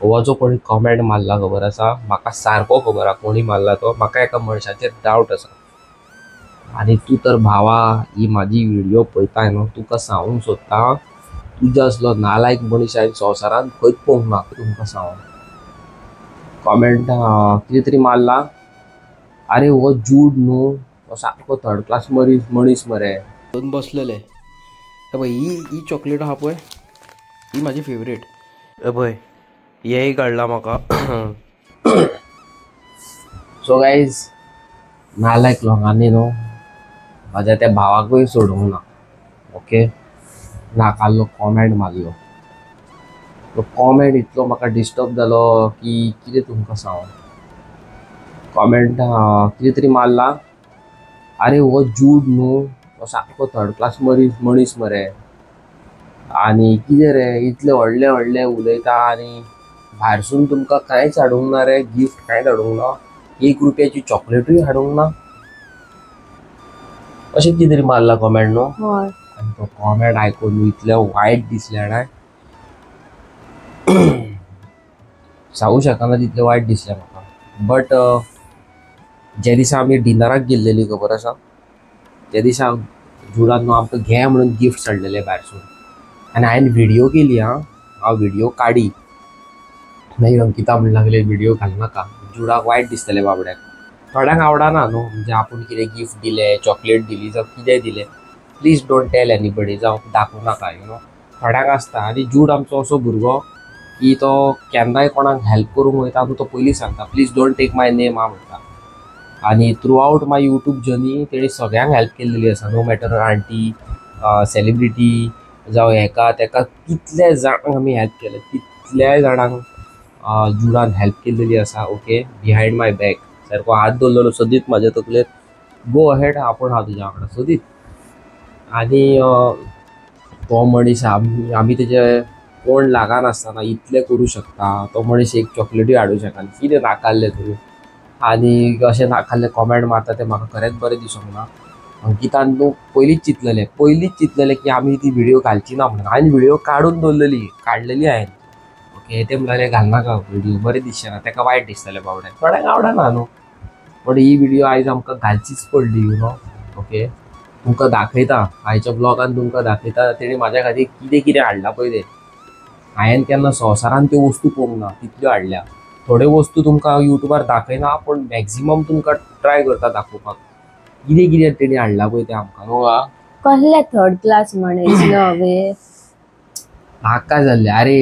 हो जो कोणी कमेंट मारला खबर आसा, म्हाका सारको खबर आसा कोणी मारला तो. म्हाका एका मनशाचेर डावट आसा. आनी तूं तर भावा ही म्हाजी व्हिडिओ पळयताय न्हू, तुका सांगूंक सोदता, तुज्या असलो नालायक मनीस हांवें संवसारांत खंयच पळोवंक ना. तुमकां सांगूं कॉमेंट कितें तरी मारला, आरे हो जूड न्हू, हो सारको थर्ड क्लास मनीस मरे. दोन बसलेले. पळय ही चॉकलेट आहा पळय, ही म्हाजी फेवरेट. पळय हेंय काडला म्हाका. सो गायज, नालायक लोकांनी न्हू म्हाज्या त्या भावाकूय सोडूंक ना. ओके, नाकाल्लो कॉमेंट मारलो. तो कॉमेंट इतलो म्हाका डिस्टर्ब जालो की कितें तुमकां सांगू. कॉमेंट कितें तरी मारला, आरे हो जूड न्हू, हो सारको थर्ड क्लास मनीस मरे. आनी कितें रे इतले व्हडले व्हडले उलयता आनी भायरसून तुमकां कांयच हाडूंक ना रे, गिफ्ट कांयच हाडूंक ना, 1 रुपयाची चॉकलेटूय हाडूंक ना, अशें कितें तरी मारला कॉमेंट न्हू. आनी तो कॉमेंट आयकून इतलें वायट दिसलें ना, सांगू शकना तितलें वायट दिसलें म्हाका. बट जे दिसा आमी डिनराक गेल्लेली खबर आसा, त्या दिसा जुडान न्हू आमकां घे म्हणून गिफ्ट हाडलेले भायरसून. आनी हांवें व्हिडियो केली. आं, हांव व्हिडियो काडी. मागीर अंकिता म्हणूंक लागलें व्हिडियो घालनाका, जुडाक वायट दिसतलें बाबड्याक. थोड्यांक आवडना न्हू, म्हणजे आपूण कितें गिफ्ट दिलें, चॉकलेट दिली जावं कितें दिलें, प्लीज don't tell anybody, जावं दाखोवं नाका, you know, थोड्यांक आसता. आनी जूड आमचो असो भुरगो की तो केन्नाय कोणाक हेल्प करूंक वयता न्हू, तो पयलीं सांगता please don't take my name आं म्हणटा. आनी throughout my YouTube journey तेणी सगळ्यांक हेल्प केल्लेली आसा, नो मॅटर आंटी, सेलिब्रिटी जावं हेका तेका, कितले जाणांक आमी हेल्प केले, तितल्याय जाणांक जुडान हेल्प केल्लेली आसा. ओके, बिहायंड my back सारको हात दवरलेलो सदींच म्हाज्या तकलेर, गो अहेड आपूण आहा तुज्या वांगडा सदींच. आनी तो मनीस आमी तेजे कोण लागनासतना इतलें करूं शकता, तो मनीस एक चॉकलेटूय हाडूंक शकना, कितें नाकाल्लें तुमी. आनी अशें नाकाल्लें कॉमेंट मारता तें म्हाका खरेंच बरें दिसूंक ना. अंकितान न्हू पयलींच चिंतलेलें की आमी ती व्हिडिओ घालची ना म्हणून. हांवें व्हिडिओ काडून दवरलेली, काडलेली हांवें. ओके, तें म्हणलें घालनाका व्हिडिओ, बरें दिसचें ना, तेका वायट दिसतलें बाबड्याक, थोड्यांक आवडना न्हू. बट he video आयज आमकां घालचीच पडली, you know. Okay, तुमकां दाखयता आयच्या ब्लॉगान, तुमकां दाखयता तेणी म्हाज्या खातीर कितें कितें हाडलां पळय तें. हांवें केन्ना संवसारान त्यो वस्तू पळोवंक ना तितल्यो हाडल्या. थोड्यो वस्तू तुमकां युट्यूबार दाखयना, पूण मॅक्झिमम तुमकां ट्राय करता दाखोवपाक कितें कितें तेणी हाडलां पळय तें आमकां. न्हू कसले थर्ड क्लास मनीस न्हू, नाका जाल्लें. आरे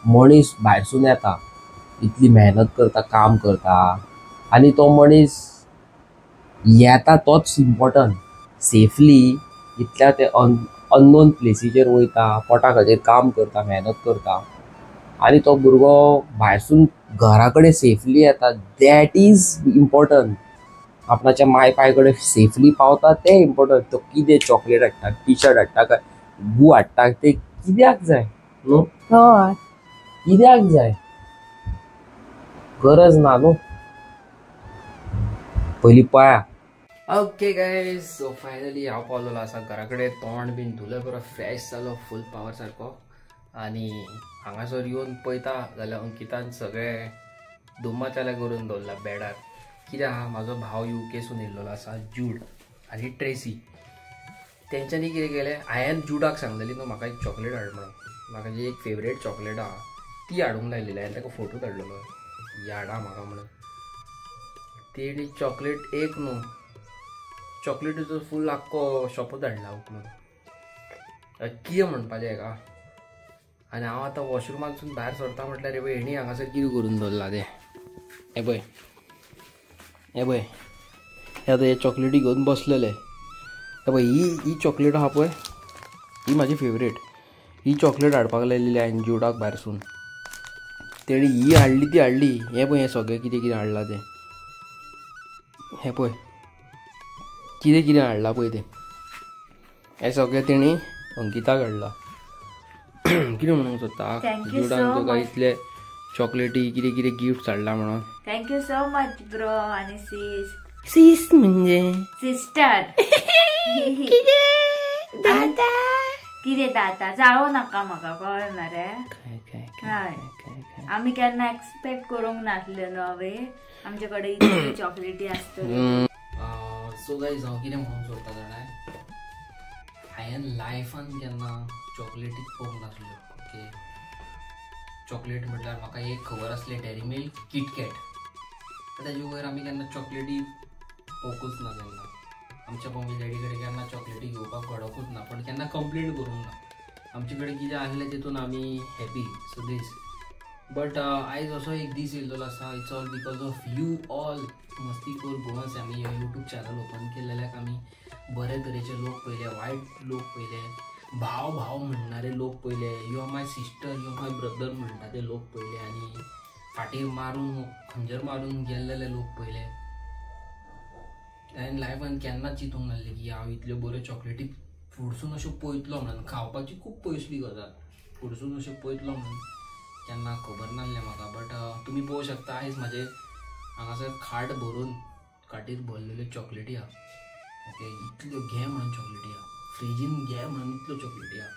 मनीस भायरसून येता, इतली मेहनत करता, काम करता, आनी तो मनीस येता तोच इम्पॉर्टंट. सेफली इतल्या ते अननोन प्लेसीचेर वयता, पोटा खातीर काम करता, मेहनत करता, आनी तो भुरगो भायरसून घरा कडेन सेफली येता, that is important. आपणाच्या माय पाय कडेन सेफली पावता तें इम्पॉर्टंट. तो कितें चॉकलेट हाडटा, टी शर्ट हाडटा, काय गू हाडटा, तें कित्याक जाय न्हू, कित्याक जाय, गरज ना न्हू, पयलीं पळया. ओके गायज, सो फायनली हांव पावलेलो आसा घरा कडेन. तोंड बीन धुलें, बरो फ्रेश जालो, फूल पावर सारको. आनी हांगासर येवन पळयता जाल्यार अंकितान सगळें धुम्माचाले करून दवरला बेडार. कितें आहा, म्हाजो भाव युकेसून येयल्लो आसा, जूड आनी ट्रेसी. तेंच्यांनी कितें केलें, हांवें जुडाक सांगलेली न्हू म्हाका एक चॉकलेट हाड म्हणून, म्हाका जी एक फेवरेट चॉकलेट आहा ती हाडूंक लायलेली. हांवें ताका फोटो धाडलेलो, ही हाडा म्हाका म्हणून. तेणी चॉकलेट एक न्हू, चॉकलेटीचो फूल आख्खो शॉपूच हाडला उखलून. कितें म्हणपाचें हेका. आनी हांव आतां वॉशरुमांतसून भायर सरता म्हटल्यार हे पळय हेणी हांगासर कितें करून दवरला तें. हें पळय, हें पळय, हे आतां हे चॉकलेटी घेवन बसलेले. हे पळय ही चॉकलेट आहा पळय, ही म्हाजी फेवरेट. ही चॉकलेट हाडपाक लायलेली हांवें जुडाक भायरसून. तेणी ही हाडली ती हाडली. हें पळय हें सगळें कितें कितें हाडलां तें. हें पळय कितें कितें हाडलां पळय तें. हें सगळें तेणी अंकिताक हाडलां. कितें म्हणूंक सोदता, जुडान तुका इतले चॉकलेटी कितें कितें गिफ्ट हाडला म्हणून. Thank you so much bro आनी सीस. सीस म्हणजे सिस्टर. कितें दादा कितें जाता जाळो नाका म्हाका कळ्ळें मरे. हय आमी केन्ना एक्सपेक्ट करूंक नासले न्हू हांवें आमचे कडेन इतल्यो चॉकलेटी आसतल्यो. सो गायज हांव कितें म्हणूंक सोदता जाणा, हांवें लायफान केन्ना चॉकलेटीच पळोवंक नासल्यो. ओके, चॉकलेट म्हटल्यार म्हाका एक खबर आसलें डेअरी मिल्क, किटकॅट, ताजे वयर आमी केन्ना चॉकलेटी पळोवंकूच ना केन्ना. आमच्या मम्मी डॅडी कडेन केन्ना चॉकलेटी घेवपाक घडोवकूच ना, पण केन्ना कंप्लेन करूंक ना. आमचे कडेन कितें आसलें तितून आमी हॅपी. सो दीस बट आयज असो एक दीस येयल्लो आसा, it's all because of you all मस्तीखोर गोवन्स. आमी हे यूट्यूब चॅनल ओपन केलेल्याक आमी बरे तरेचे लोक पळयले, वायट लोक पळयले, भाव भाव म्हणणारे लोक पळयले, you are my sister, you are my brother म्हणटा ते लोक पळयले, आनी फाटीर मारून खंजर मारून गेल्लेले लोक पळयले. हांवें लायफान केन्नाच चिंतूंक नासलें की हांव इतल्यो बऱ्यो चॉकलेटी फुडसून अश्यो पळयतलो म्हणून. खावपाची खूब पयसली गजाल, फुडसून अश्यो पळयतलो म्हणून केन्ना खबर नासलें म्हाका. बट तुमी पळोवंक शकता आयज म्हाजे हांगासर खाट भरून खाटीर भरलेल्यो चॉकलेटी आहा. ओके, इतल्यो घे म्हणून चॉकलेटी आहा, फ्रिजीन घे म्हणून इतल्यो चॉकलेटी आहा.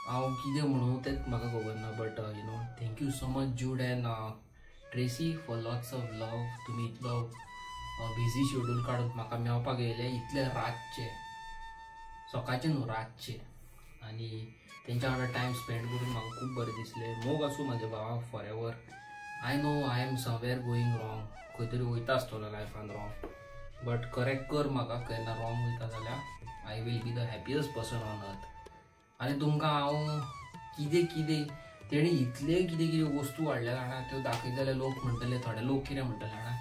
हांव कितें म्हणूं तेंच म्हाका खबर ना. But you know, thank you so much Jude and Tracy for lots of love. तुमी इतलो बिजी शेड्यूल काडून म्हाका मेळपाक येयले इतले रातचे, सकाळचे न्हू रातचे, आनी तेंच्या वांगडा टायम स्पेंड करून म्हाका खूब बरें दिसलें. मोग आसूं म्हाज्या भावाक forever. I know I am somewhere going wrong, खंय तरी वयता आसतलो लायफान रॉंग, बट करेक्ट कर म्हाका केन्ना रॉंग वयता जाल्यार. I will be the happiest person on earth. आनी तुमकां हांव कितें कितें तेणी इतले कितें कितें वस्तू हाडल्या जाणा, त्यो दाखयत जाल्यार लोक म्हणटले, थोडे लोक कितें म्हणटले जाणा,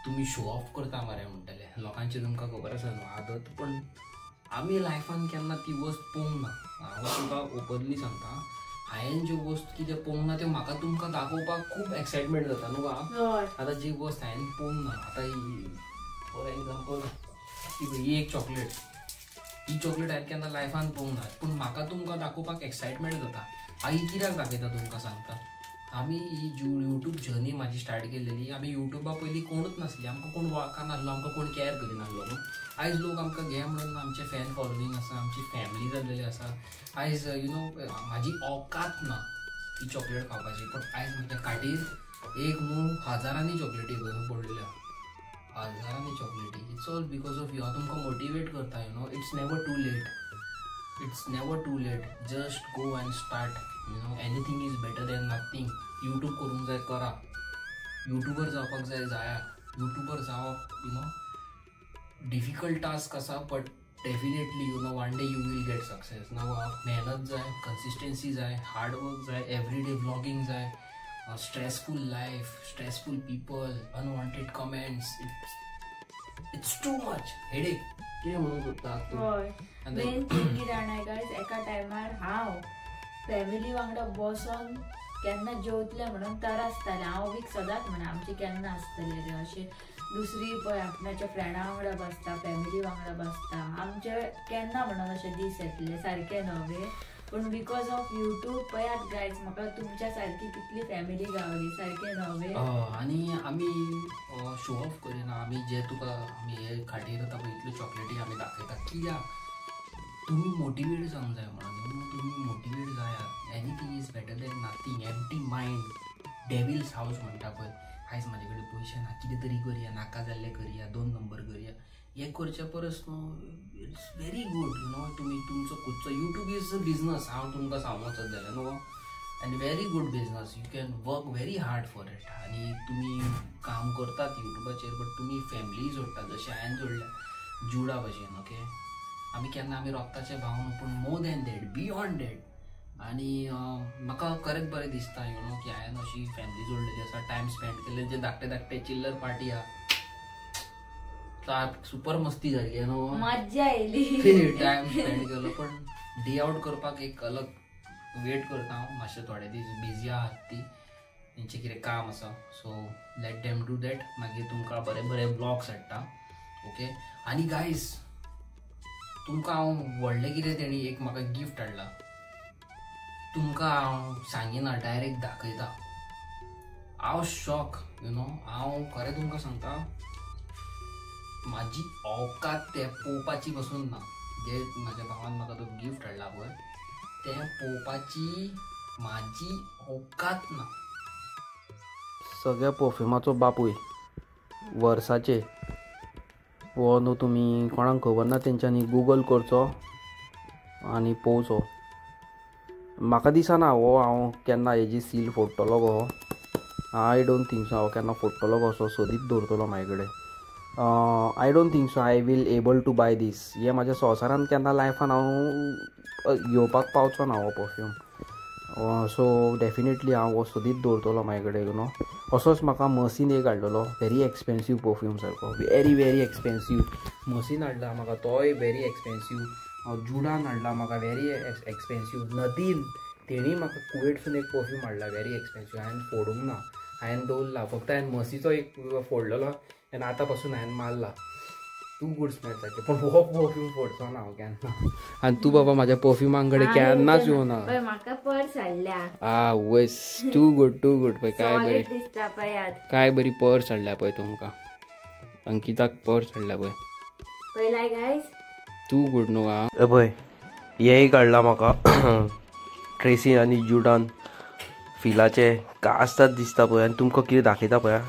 तुमी शो ऑफ करता मरे म्हणटले. लोकांची तुमकां खबर आसा न्हू आदत, पण आमी लायफान केन्ना ती वस्त पळोवंक ना. हांव तुमकां ओपनली सांगता, हांवें ज्यो वस्त कितें पळोवंक ना त्यो म्हाका तुमकां दाखोवपाक खूब एक्सायटमेंट जाता न्हू. आतां जी वस्त हांवें पळोवंक ना, आतां फॉर एग्जाम्पल ही एक चॉकलेट, ही चॉकलेट हांवें केन्ना लायफान पळोवंक ना, पूण म्हाका तुमकां दाखोवपाक एक्सायटमेंट जाता. हांव ही कित्याक दाखयता तुमकां सांगता. आमी ही यूट्यूब जर्नी म्हाजी स्टार्ट केलेली, आमी यूट्यूबा पयलीं कोणूच नासली, आमकां कोण वळखनासलो, आमकां कोण कॅर करिनासलो न्हू. आयज लोक आमकां घे म्हणून आमचे फॅन फॉलोवींग आसा, आमची फॅमिली जाल्लेली आसा. आयज you know म्हाजी औकात ना ही चॉकलेट खावपाची, पण आयज म्हज्या खाटीर एक न्हू हजारांनी चॉकलेटी पडलेल्यो, हजारांनी चॉकलेटी. It's all because of you. हांव तुमकां मोटिवेट करता, you know it's never too late, it's never too late. Just go and start, you know anything is better than nothing. YouTube करूंक जाय करा, यूट्यूबर जावपाक जाय जाया, यूट्यूबर जावप you know difficult task आसा, but definitely you know one day you will get success. ना मेहनत जाय, कंसिस्टन्सी जाय, हार्ड वर्क जाय, एवरीडे व्लॉगिंग जाय, stressful life, stressful people, unwanted comments, it's too much headache. कितें म्हणूंक सोदता तूं? हय, मेन थिंग कितें जाणा गायज, एका टायमार हांव फॅमिली वांगडा बसोन केन्ना जेवतलें म्हणून त्रासतालें. हांव बीक सदांच म्हणा आमचें केन्ना आसतलें रे अशें. दुसरी पळय आपणाच्या फ्रेंडा वांगडा बसता, फॅमिली वांगडा बसता, आमचे केन्ना म्हणून अशे दीस येतले सारके न्हय. पूण because of YouTube पळयात गायज, म्हाका तुमच्या सारकी कितली फॅमिली गावली सारके न्हय. आनी आमी शो ऑफ करिना, आमी जे तुका आमी हे खाटीर आतां पळय इतल्यो चॉकलेटी आमी दाखयता कित्याक तुमी मोटिवेट जावंक जाय म्हणून. तुमी मोटिवेट जायात. Anything is better than nothing. Empty mind devil's house म्हणटा पळय. आयज म्हाजे कडेन पयशे ना, कितें तरी करया, नाका जाल्लें करया, 2 नंबर करया, हें करच्या परस न्हू it's very good you know. तुमी तुमचो खुदचो यूट्यूब is a business, हांव तुमकां सांगूंक वचत जाल्यार न्हू, and very good business, you can work very hard for it. आनी तुमी काम करतात यूट्यूबाचेर, बट तुमी फॅमिली जोडटा जशें हांवें जोडल्या जुडा भशेन. ओके, आमी केन्ना आमी रोगताचे भाव न्हू, पूण more than that, beyond that. आनी म्हाका खरेंच बरें दिसता you know की हांवें अशी फॅमिली जोडलेली आसा, टायम स्पेंड केल्ले, जे धाकटे धाकटे चिल्लर पार्टी आहा, सुपर मस्ती जाली न्हू, मज्जा येयली, टायम स्पेंड केलो. पण डे आवट करपाक एक अलग वेट करता हांव, मातशे थोडे दीस बिजी आहात ती, तेंचें कितें काम आसा, so let them do that. मागीर तुमकां बरे बरे ब्लॉग्स हाडटा. ओके, आनी गायज तुमकां हांव व्हडलें कितें तेणी एक म्हाका गिफ्ट हाडला, तुमकां हांव सांगिना, डायरेक्ट दाखयता. हांव शॉक you know, हांव खरें तुमकां सांगता, म्हाजी औकात तें पळोवपाची पसून ना. जे म्हाज्या भावान म्हाका तो गिफ्ट हाडला पळय तें पळोवपाची म्हाजी औकात ना. सगळ्या परफ्युमाचो बापूय वर्साचे हो न्हू तुमी कोणाक खबर ना तेंच्यांनी गुगल करचो आनी पळोवचो. म्हाका दिसना हो हांव केन्ना हेजी सील फोडटलो गो. I don't think so हांव केन्ना फोडटलो गो, असो सोदीत दवरतलो म्हाजे कडेन. I don't think so I will able to buy this. हे म्हाज्या संवसारान केन्ना लायफान हांव घेवपाक पावचो ना हो परफ्यूम. सो डेफिनेटली हांव हो सोदीत दवरतलो म्हाजे कडेन you know. असोच म्हाका मसीन एक हाडलेलो व्हेरी एक्सपेन्सीव परफ्यूम सारको, व्हेरी व्हेरी एक्सपेन्सीव मसीन हाडला म्हाका, तोय व्हेरी एक्सपेन्सीव. जुडान हाडला म्हाका व्हेरी एक्सपेन्सीव. नदीन तेणी म्हाका कुवेटसून एक परफ्यूम हाडला व्हेरी एक्सपेन्सीव. हांवें फोडूंक ना, हांवें दवरला फक्त. हांवें मसीचो एक फोडलेलो आनी आतां पासून हांवें मारला. टू गूड स्मेल सारकें, पूण हो परफ्यूम फोडचो ना हांव केन्ना. आनी तूं बाबा म्हाज्या परफ्युमां कडेन केन्नाच येवना. म्हाका पर्स हाडल्या. आ वयस, टू गूड टू गूड. पळय काय बरी दिसता पळयात, काय बरी पर्स हाडल्या पळय तुमकां. अंकिताक पर्स हाडल्या पळय. पळयलाय गायज, टू गूड न्हू. आ पळय हेंय काडला म्हाका ट्रेसी आनी जुडान फिलाचे कास्ताद दिसता पळय. आनी तुमकां कितें दाखयता पळय,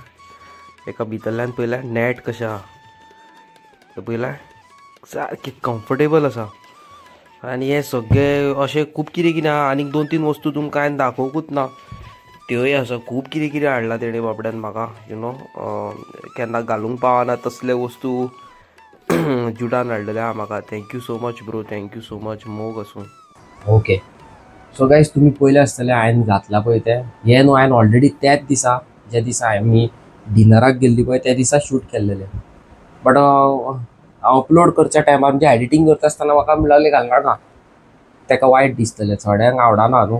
एका भितरल्यान पळयल्यार नॅट कशें आहा पळयल्यार सारकें कम्फर्टेबल आसा. आनी हें सगळें अशें खूब कितें कितें आहा. आनीक 2-3 वस्तू तुमकां हांवें दाखोवंकूच ना, त्योय आसा. खूब कितें कितें हाडलां तेणें बाबड्यान म्हाका you know. केन्ना घालूंक पावना तसले वस्तू जुडान हाडलेले आहा म्हाका. Thank you so much bro, thank you so much. मोग आसूं. ओके सो गायज तुमी पयलें आसतलें हांवें घातलां पळय तें. हें न्हू हांवें ऑलरेडी त्याच दिसा, ज्या दिसा आमी डिनराक गेल्ली पळय त्या दिसा शूट केल्लेलें. बट अपलोड करच्या टायमार म्हणजे एडिटींग करता आसतना म्हाका म्हणलें घालना ना, ताका वायट दिसतलें, थोड्यांक आवडना न्हू,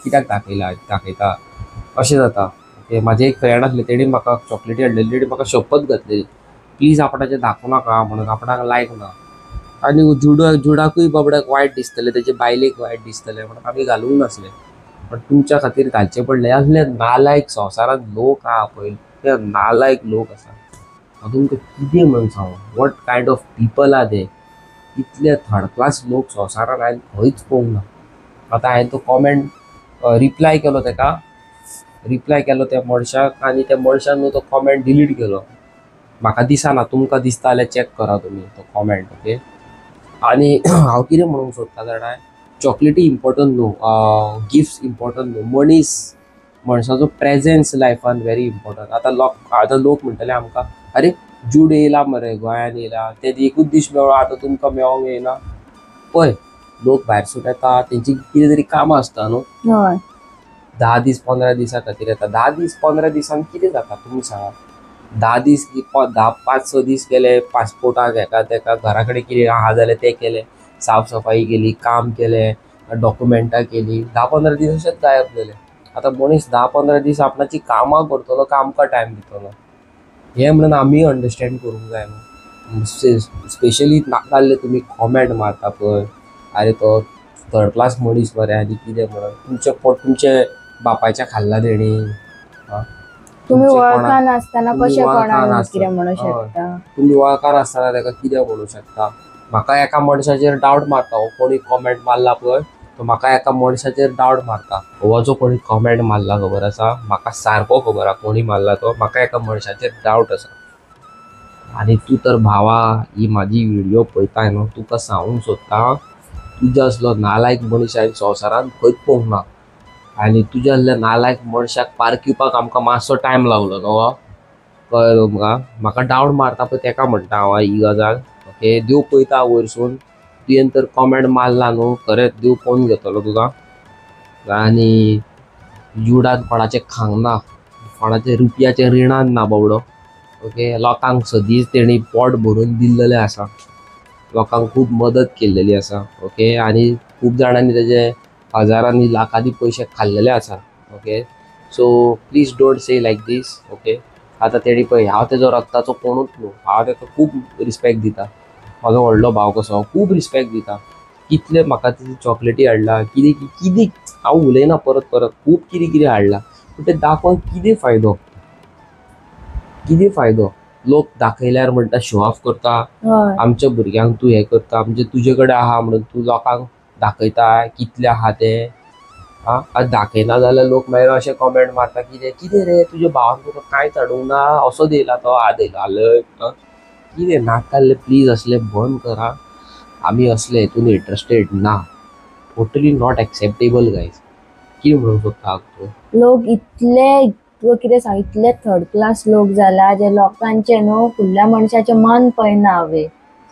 कित्याक दाखयला दाखयता अशें जाता. ओके, म्हाजें एक फ्रेंड आसलें, तेणी म्हाका चॉकलेटी हाडलेली, तेणी म्हाका शपथ घातलेली प्लीज आपणाचें दाखोवं नाका म्हणून, आपणाक लायक ना. आनी जुडाकूय बाबड्याक वायट दिसतलें, तेजे बायलेक वायट दिसतलें म्हणून आमी घालूंक नासलें. पण तुमच्या खातीर घालचें पडलें. असले नालायक संवसारांत लोक आहा पळय, ते नालायक लोक आसा. हांव तुमकां कितें म्हणून सांगू, what kind of people are they. इतले थर्ड क्लास लोक संवसारांत हांवें खंयच पळोवंक ना. आतां हांवें तो कॉमेंट रिप्लाय केलो, ताका रिप्लाय केलो त्या मनशाक, आनी त्या मनशान न्हू तो कॉमेंट डिलीट केलो. म्हाका दिसना, तुमकां दिसता जाल्यार चॅक करा तुमी तो कॉमेंट. ओके, आनी हांव कितें म्हणूंक सोदता जाणा, चॉकलेटी इम्पॉर्टंट न्हू, गिफ्ट्स इम्पॉर्टंट न्हू, मनीस मनशाचो प्रेजेन्स लायफान व्हेरी इम्पॉर्टंट. आतां लोक म्हणटले आमकां, अरे जूड येयला मरे गोंयान येयला, ते एकूच दीस मेळ्ळो, आतां तुमकां मेळोंक येयना. पळय लोक भायरसून येता, तेंची कितें तरी कामां आसता न्हू, 10 दीस 15 दिसां खातीर येता. 10 दीस 15 दिसान कितें जाता तुमी सांगा. 10 दीस 5-6 दीस गेले पासपोर्टाक हेका तेका, घरा कडेन कितें आहा जाल्यार तें केलें, साफ सफाई केली, काम केलें, डॉक्युमेंटां केली, 10-15 दीस अशेंच गायब जाले. आतां मनीस 10-15 दीस आपणाची कामां करतलो काय आमकां टायम दितलो, हें म्हणून आमी अंडरस्टँड करूंक जाय न्हू. स्पेशली नाका तुमी कॉमेंट मारता पळय, अरे तो थर्ड क्लास मनीस मरे आनी कितें म्हणून, तुमचे पोट तुमचे बापायच्या खाल्ला तेणी. तुमी वळखान आसतना कशें कोणाक कितें म्हणू शकता, तुमी वळखान आसतना ताका कितें म्हणू शकता. म्हाका एका मनशाचेर डावट मारता, हो कोणी कॉमेंट मारला पळय तो म्हाका एका मनशाचेर डावट मारता. हो जो कोणी कॉमेंट मारला खबर आसा म्हाका, सारको खबर आसा कोणी मारला तो, म्हाका एका मनशाचेर डावट आसा. आनी तूं तर भावा ही म्हाजी व्हिडियो पळयताय न्हू, तुका सांगूंक सोदता, तुज्या असलो नालायक मनीस हांवें संवसारांत खंयच पळोवंक ना. आनी तुज्या असल्या नालायक मनशाक पारखिवपाक आमकां मातसो टायम लागलो न्हू, कळ्ळें तुमकां. म्हाका डावट मारता पळय तेका म्हणटा हांव ही गजाल. ओके, देव पळयता वयरसून, तुवें तर कॉमेंट मारला न्हू, खरेंच देव पळोवन घेतलो तुका. आनी जुडान कोणाचें खावंक ना, कोणाचें रुपयाचें रिणान ना बाबडो. ओके, लोकांक सदींच तेणी पोट भरून दिल्लेलें आसा, लोकांक खूब मदत केल्लेली आसा. ओके, आनी खूब जाणांनी तेजे हजारांनी लाखांनी पयशे खाल्लेले आसा. Okay, so please don't say like this. Okay, आतां तेणी पळय, हांव तेजो रक्ताचो कोणूच न्हू, हांव तेका खूब रिस्पेक्ट दिता, म्हाजो व्हडलो भाव कसो हांव खूब रिस्पेक्ट दिता. कितले म्हाका तेजी चॉकलेटी हाडला, कितें कितें हांव उलयना परत परत, खूब कितें कितें हाडला, पूण तें दाखोवन कितें फायदो, कितें फायदो. लोक दाखयल्यार म्हणटा शो ऑफ करता, आमच्या भुरग्यांक तूं हें करता, म्हणजे तुजे कडेन आहा म्हणून तूं लोकांक दाखयता कितले आहा ते. आं, दाखयना जाल्यार लोक मागीर अशें कॉमेंट मारता, कितें कितें रे तुज्या भावान तुका कांयच हाडूंक ना, असो दिला तो आदयलो आलय कितें नाकाल्ले. प्लीज असले बंद करा, आमी असले हितून इंट्रस्टेड ना, टोटली not acceptable guys. कितें म्हणूंक सोदता तूं? लोक इतले तुका कितें सांग, इतले थर्ड क्लास लोक जाला जे लोकांचे न्हू फुडल्या मनशाचें मन पळयना हवे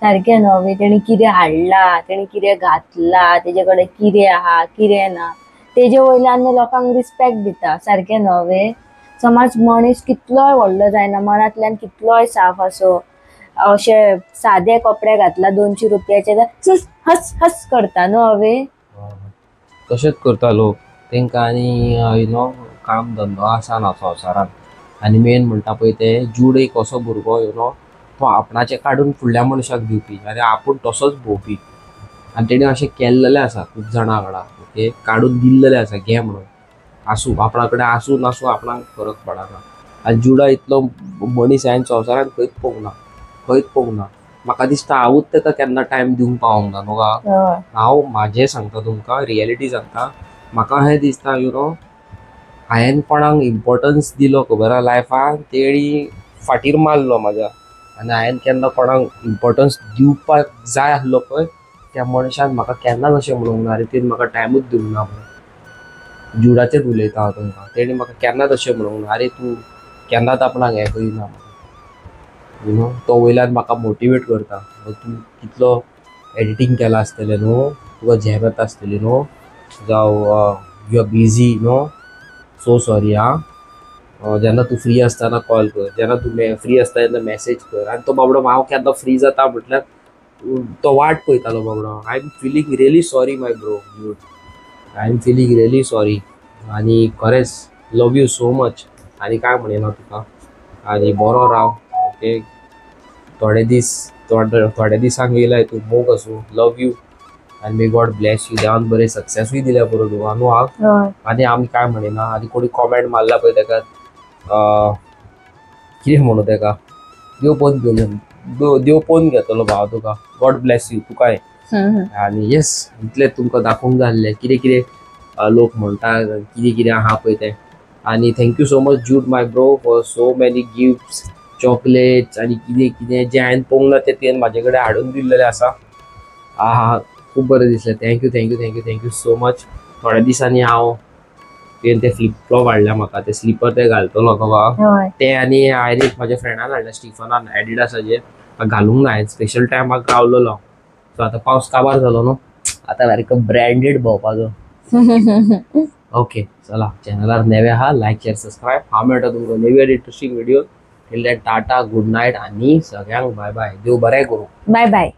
सारकें न्हू हवे तेणी कितें हाडलां, तेणी कितें घातलां, तेजे कडेन कितें आहा कितें ना, तेजे वयल्यान न्हू लोकांक रिस्पेक्ट दिता सारकें न्हू हवे. समज मनीस कितलोय व्हडलो जायना, मनांतल्यान कितलोय साफ आसो, अशे सादे कपडे घातला 200 रुपयाचे हस हस करता न्हू हवे. तशेंच करता लोक तेंकां. आनी you know काम धंदो आसा ना संवसारान. आनी मेन म्हणटा पळय ते जूड एक असो भुरगो you know तो आपणाचें काडून फुडल्या मनशाक दिवपी आनी आपूण तसोच भोंवपी. आनी तेणें अशें केल्लेलें आसा खूब जाणां वांगडा, ओके, काडून दिल्लेलें आसा घे म्हणून, आसूं आपणा कडेन आसूं नासूं आपणाक फरक पडना. आनी जुडा इतलो मनीस हांवें संवसारान खंयच पळोवंक ना, खंयच पळोवंक ना. म्हाका दिसता हांवूच ताका केन्ना टायम दिवंक पावोंक ना न्हू गा. हांव म्हाजें सांगता तुमकां, रियलिटी सांगता. म्हाका अशें दिसता you know हांवें कोणाक इम्पोर्टन्स दिलो खबर आहा लायफान, तेणी फाटीर मारलो म्हाज्या. आनी हांवें केन्ना कोणाक इम्पोर्टन्स दिवपाक जाय आसलो पळय त्या मनशान म्हाका केन्नाच अशें म्हणूंक ना, अरे तेणी म्हाका टायमूच दिवंक ना म्हणून. जुडाचेच उलयता हांव तुमकां, तेणी म्हाका केन्नाच अशें म्हणूंक ना अरे तूं केन्नाच आपणाक हें करिना you know. तो वयल्यान म्हाका मोटिवेट करता, तूं कितलो एडिटींग केलां आसतलें न्हू, तुका झेम येता आसतली न्हू, जावं you are busy न्हू, सो सॉरी आं, जेन्ना तूं फ्री आसतना कॉल कर, जेन्ना तूं फ्री आसता तेन्ना मॅसेज कर. आनी तो बाबडो हांव केन्ना फ्री जाता म्हटल्यार तो वाट पळयतालो बाबडो. I am feeling really sorry my bro Jude, I am feeling really sorry. आनी खरेंच लव you so much. आनी कांय म्हणिना तुका, आनी बरो राव ओके. थोडे दीस थोड्या दिसांक येयलाय तूं, मोग आसूं, लव you आनी मे गॉड ब्लेस you. देवान बरें सक्सेसूय दिल्या बरो तुका न्हू हांव. आनी आमी कांय म्हणिना. आनी कोणी कॉमेंट मारला पळय ताका कितें म्हणू ताका, देव पोवन घेतलो, देव पोवन घेतलो भाव तुका, गॉड ब्लेस you तुकाय. आनी येस, इतलें तुमकां दाखोवंक जाय आसलें कितें कितें लोक म्हणटा, कितें कितें आहा पळय तें. आनी thank you so much Jude my bro for so many gifts, chocolates आनी कितें कितें जें हांवें पळोवंक ना तें तुवें म्हाजे कडेन हाडून दिल्लेलें आसा. आहा, खूब बरें दिसलें. Thank you thank you thank you thank you so much. थोड्या दिसांनी हांव तुवें ते फ्लिप फ्लॉप हाडल्या म्हाका, ते स्लिपर ते घालतलो बाबा ते. आनी हांवें एक म्हाज्या फ्रेंडान हाडल्या, स्टिफनान, एडिडासाचे, घालूंक ना हांवें, स्पेशल टायमाक रावलेलो. सो आतां पावस काबार जालो न्हू, आतां सारको ब्रँडेड भोंवपाचो. ओके चला, चॅनलार नवे आहा लायक शेअर सबस्क्रायब. हांव मेळटा तुमकां नवी आनी interesting video. Till then tata, good night आनी सगळ्यांक बाय बाय. देव बरें करूं. बाय बाय.